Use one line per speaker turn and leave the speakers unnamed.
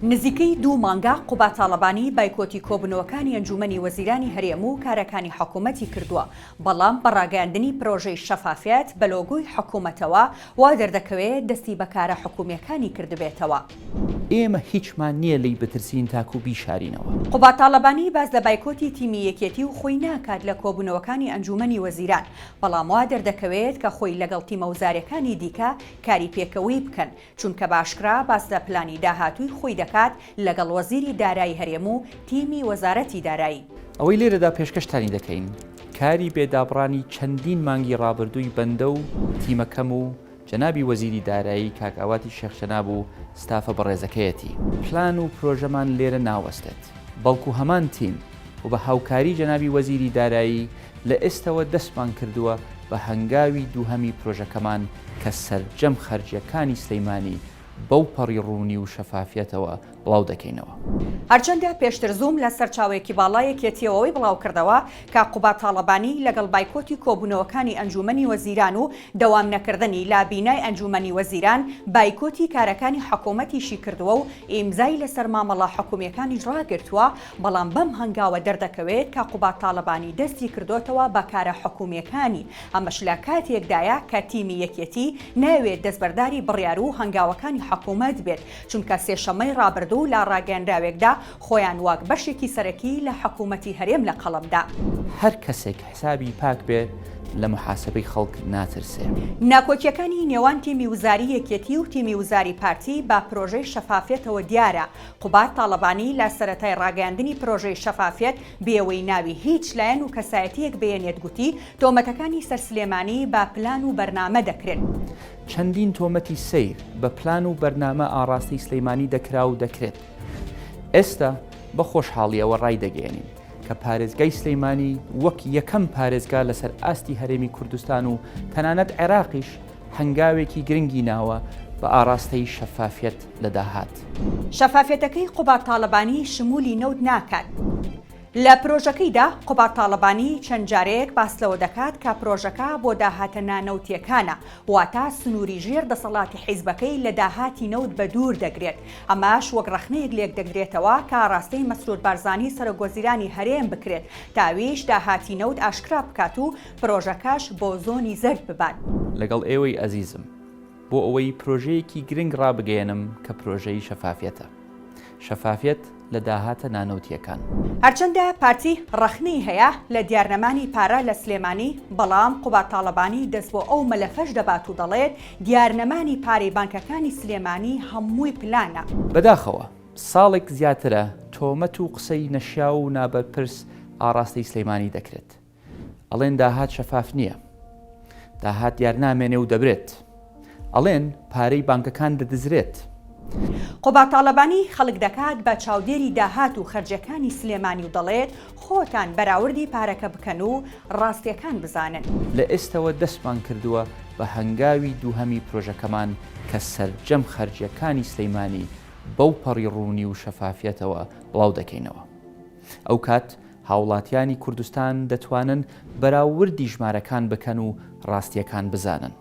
نزیکەی دوو مانگە قوباد تاڵەبانی بایکۆتی کۆبوونەوەکانی ئەنجوومەنی وەزیرانی هەرێم و کارەکانی حکوومەتی کردووە، بەڵام بە ڕاگەیاندنی پرۆژەی شەفافیەت بە لۆگۆی حکوومەتەوە وا دەردەکەوێت دەستی بە کارە حکوومییەکانی کردبێتەوە.
ئێمە هیچمان نییە لێی بترسین تاکو بیشارینەوە.
قوباد تاڵەبانی باس لە بایکۆتی تیمی یەکێتی و خۆی ناکات لە کۆبوونەوەکانی ئەنجوومەنی وەزیران، بەڵام وا دەردەکەوێت کە خۆی لەگەڵ تیمە وزارییەکانی دیکە کاری پێکەوەیی بکەن، چونکە بە ئاشکرا باس لە پلانی داهاتووی خۆی دەکات لەگەڵ وەزیری دارایی هەرێم و تیمی وەزارەتی دارایی.
ئەوەی لێرەدا پێشکەشتانی دەکەین، کاری بێ دابڕانی چەندین مانگی ڕابردووی بەندە و تیمەکەم و جەنابی وەزیری دارایی کاک ئاواتی شێخ جەناب و ستافە بەڕێزەکەیەتی. پلان و پرۆژەمان لێرە ناوەستێت، بەڵکو هەمان تیم و بە هاوکاری جەنابی وەزیری دارایی لە ئێستەوە دەستمان کردووە بە هەنگاوی دووهەمی پرۆژەکەمان کە سەرجەم خەرجیەکانی سلیمانی بەو پەڕی ڕوونی و شەفافیەتەوە بڵاو دەکەینەوە.
هەرچەندە پێشتر زووم لە سەرچاوەیەکی باڵای یەکێتییەوە ئەوەی بڵاوکردەوە کە قوباد تاڵەبانی لەگەڵ بایکۆتی کۆبوونەوەکانی ئەنجوومەنی وەزیران و دەوام نەکردنی لە بینای ئەنجوومەنی وەزیران بایکۆتی کارەکانی حکوومەتیشی کردووە و ئیمزای لەسەر مامەڵە حکوومییەکانیش ڕاگرتووە بەڵام بەم هەنگاوە دەردەکەوێت کە قوباد تاڵەبانی دەستی کردۆتەوە بە کارە حکوومییەکانی ئەمەش لە کاتێکدایە کە تیمی یەکێتی نایەوێت دەستبەرداری بڕیار و هەنگاوەکانی حکوومەت بێت چونکە سێشەممەی ڕابردوو لە ڕاگەیەنراوێکدا خۆیان وەک بەشێکی سەرەکی لە حکوومەتی هەرێم لە قەڵەم دا.
هەر کەسێک حسابی پاک بێ لە موحاسەبەی خەڵک ناترسێ.
ناکۆکیەکانی نێوان تیمی وزاری یەکێتی و تیمی وزاری پارتی بە پرۆژەی شەفافیەتەوە دیارە، قوباد تاڵەبانی لە سەرەتای ڕاگەیاندنی پرۆژەی شەفافیەت بێوەی ناوی هیچ لایەن و کەسایەتیەک بێنێت گوتی، تۆمەتەکانی سەر سلێمانی بە پلان و بەرنامە دەکرێن.
چەندین تۆمەتی سەیر بە پلان و بەرنامە ئاڕاستەی سلیمانی دەکرا و دەکرێت. ئێستا بە خۆشحاڵییەوە ڕایدەگەیەنین کە پارێزگای سلیمانی وەک یەکەم پارێزگا لەسەر ئاستی هەرێمی کوردستان و تەنانەت عێراقیش هەنگاوێکی گرنگی ناوە بە ئاڕاستەی شەفافیەت لە داهات.
شەفافیەتەکەی قوباد تاڵەبانی شمولی نەوت ناکات. لە پرۆژەکەیدا قوباد تاڵەبانی چەند جارێک باس لەوە دەکات کە پرۆژەکە بۆ داهاتە نانەوتییەکانە، واتە سنووری ژێر دەسەڵاتی حیزبەکەی لە داهاتی نەوت بەدوور دەگرێت، ئەمەش وەک ڕەخنەیەک لێکدەدرێتەوە کە ئاڕاستەی مەسرور بارزانی سەرۆکوەزیرانی هەرێم بکرێت تا ئەویش داهاتی نەوت ئاشکرا بکات و پرۆژەکەش بۆ زۆنی زەرد ببات.
لەگەڵ ئێوەی ئەزیزم بۆ ئەوەی پرۆژەیەکی گرنگ ڕابگەیەنم کە پرۆژەی شەفافیەتە. شەفافیەت لە داهاتە نانەوتییەکان.
هەرچەندە پارتی ڕەخنەی هەیە لە دیارنەمانی پارە لە سلێمانی، بەڵام قوباد تاڵەبانی دەست بۆ ئەو مەلەفەش دەبات و دەڵێت، دیارنەمانی پارەی بانکەکانی سلێمانی هەمووی پلانە.
بەداخەوە ساڵێک زیاترە تۆمەت و قسەی نەشیاو و نابەرپرس ئاڕاستەی سلیمانی دەکرێت. ئەڵێن داهات شەفاف نییە. داهات دیار نامێنێ و دەبرێت. ئەڵێن پارەی بانکەکان دەدزرێت.
قوباد تاڵەبانی خەڵک دەکات بە چاودێری داهات و خەرجیەکانی سلێمانی و دەڵێت، خۆتان بەراوردی پارەکە بکەن و ڕاستیەکان بزانن.
لە ئێستەوە دەستمان کردووە بە هەنگاوی دووهەمی پرۆژەکەمان کە سەرجەم خەرجیەکانی سلیمانی بەو پەڕی ڕوونی و شەفافیەتەوە بڵاو دەکەینەوە. ئەوکات هاوڵاتیانی کوردستان دەتوانن بەراوردی ژمارەکان بکەن و ڕاستیەکان بزانن.